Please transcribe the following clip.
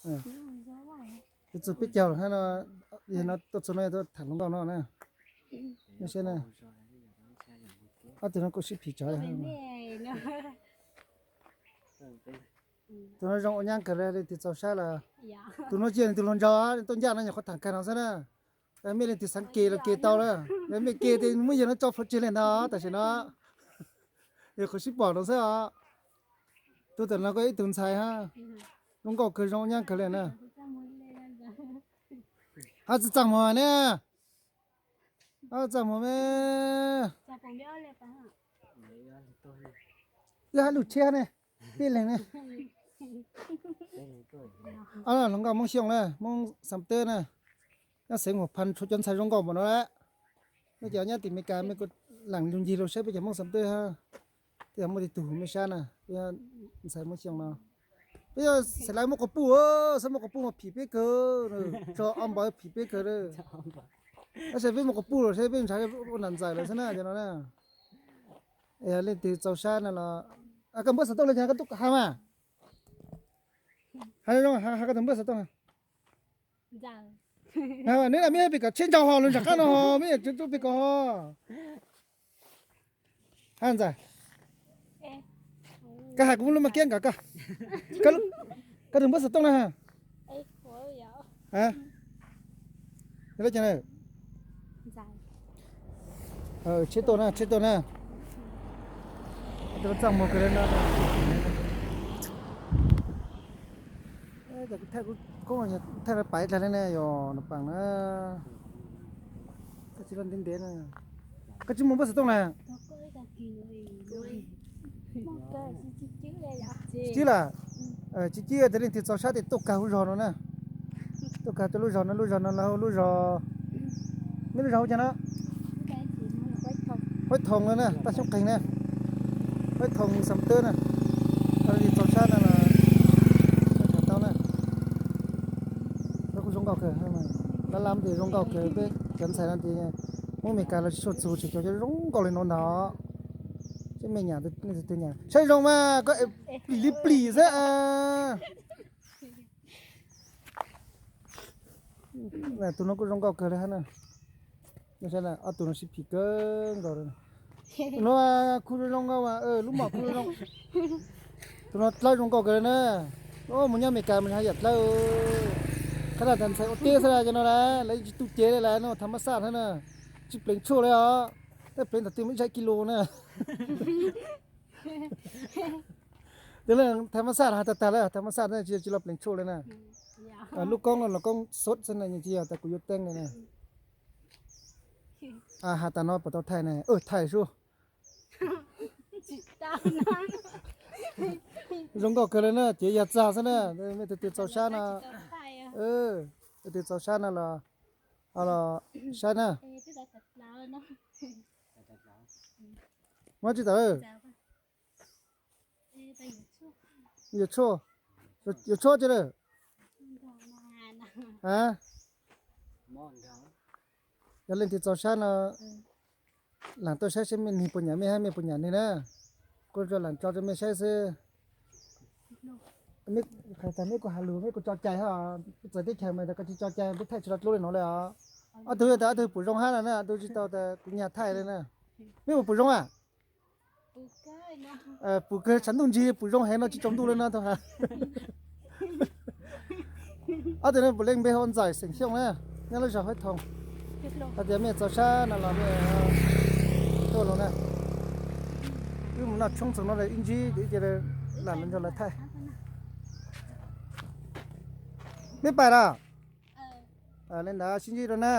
Yuav txug peb caug lawm hab no, yog no tuaj txug no yog tuaj tham hluas nkauj no na. Saib na, ob tug no kuj sib phim tsawv. Tus no zoo ua nyab kawg li, leej twg txaus sab los. Tus no cia nws tus hluas nraug tuaj ncaj no nyuam qhuav tham kawg no xwb na. Mej leej twg xaav ke los ke tau lawm, yog mej ke tes muab yawg no tso plhuav tseg li ntag tam sim no. Yog qhov sib pom no xwb os. Tub tam no kuj ib tug ntxhais hab, zoo nkauj kawg, zoo ua nyab kawg li na. Hab tsi txaj muag ne, hab txaj muag me. Wb hab lug tsheb ne, peb leeg ne. Hluas nkauj Moob Xyooj na, Moob Xam Teb na. Nyob xeev Huam Phas tshuav cov ntxhais zoo nkauj npaum no lawm. Mej cov nyob tim Amelikas mej kuj laam lug ncig lug saib peb cov Moob Xam Teb hab. Tej yog muaj tej tug mej sab na, peb ntxhais Moob Xyooj no. Peb yog xeem Laiv muab quas puj, xab muab quas puj mas phim peb kawg, tso ob npaws phim peb kawg. Tab sis peb muab quas puj lawm seb peb ntshav ua nam ntxawm lawm xwb na cov no na. Leej twg txaus sab no los, koj npawb xov tooj le caag koj tub has mas. Has zoo, has koj tus npawb xov tooj. Neb lam mej pem kom tsheb nraug ho lug nram qab no ho, mej yuav tub pem kom ho. Has ntxawm, koj has kuv muab lub mas kiab nkaus koj. Koj tus npawb xov tooj na. Tsheb tuaj na, tsheb tuaj na. Txaj muag kawg li no. Thaij pais dlag li ne yog nws paam na. Tsis ntev ntev na. Koj tsis muaj npawb xov tooj na? Tsis cwb lawm. Tsis cwb, tes leej twg txaus sab tes tuaj kag lub zog no na. Tuaj kag tuaj lub zog no, lub zog no lub zog, meb lub zog hu caag no? Huab Thoom no na, Paj Xyoob Qeeg na. Huab Thoom Xam Teb na. Leej twg txaus sab no los tham tau na. Kuj zoo nkauj kawg, lab lab tes zoo nkauj kawg, peb cov ntxhais no tes Hmoob Amelikas los tsis tshua txug, tseem cov zoo nkauj li no ntag. Seb mej nyam, leej twg nyam saib zoo mas koj plim li plim xwb. Tus no kuj zoo nkauj kawg li hab na. Ob tug no sib phim kawg nkaus li. Tus no kuj zoo nkauj, lub mom kuj zoo. Tus no dlawb zoo nkauj kawg li na. Mus nyob Amelikas mas haj yam dlawb. Qhov no tas ntxhais ua teb xwb na, cov no lawv tsis tu cev li lawm no, tham mab xaj thiab na. Tsis pleev tshuaj li os. Tab pleev thaum twg muaj ib tsam kis lus na. Tus no tham mab xaj has tag tag lawm, tham mab xaj tsis los pleev tshuaj li na. Lub koob no los koob xov xwb na, tsis yog tas kuv yuav teeb li na. Has tas no puas tau thaij na? Thaij sub. Zoo nkauj kawg li na, ces yog txag xwb na. Mej tus twg txaus sab no, tus twg txaus sab no los, los saib na. Muab tsis tawm. Yuav tshuaj, yuav tshuaj tsi lawm. Yog leej twg txaus sab no, laam tuaj saib seb mej nwg puas nyam mej hab mej puas nyam nwg na. Kuv tsuas laam tso rau mej saib xwb. Mej kuj has lug, mej kuj tso cai hab, txawv teb chaws mas tas koj tsis tso cai peb thaij tsis tau dlub li no li os. Ob tug yog tas ob tug puas zoo hab na, ob tug tsis tau tas kuv nyag thaij li na. Mej puas puas zoo a? Puas kawg, tshav ntuj ntsig puas zoo heev no tsis tsaus ntuj li no tau has. Ob tug no puav leej npe hu ua Ntxawm xeem Xyooj na, nyob lub zos Huab Thoom. Hais tias mej txaus sab no los mej tuaj lug na. Wb mus noj tshoob txog no ib ntsib cia lam lug nrog lawv thaij. Mej pais los? Li ntawd sib ntsib dua na.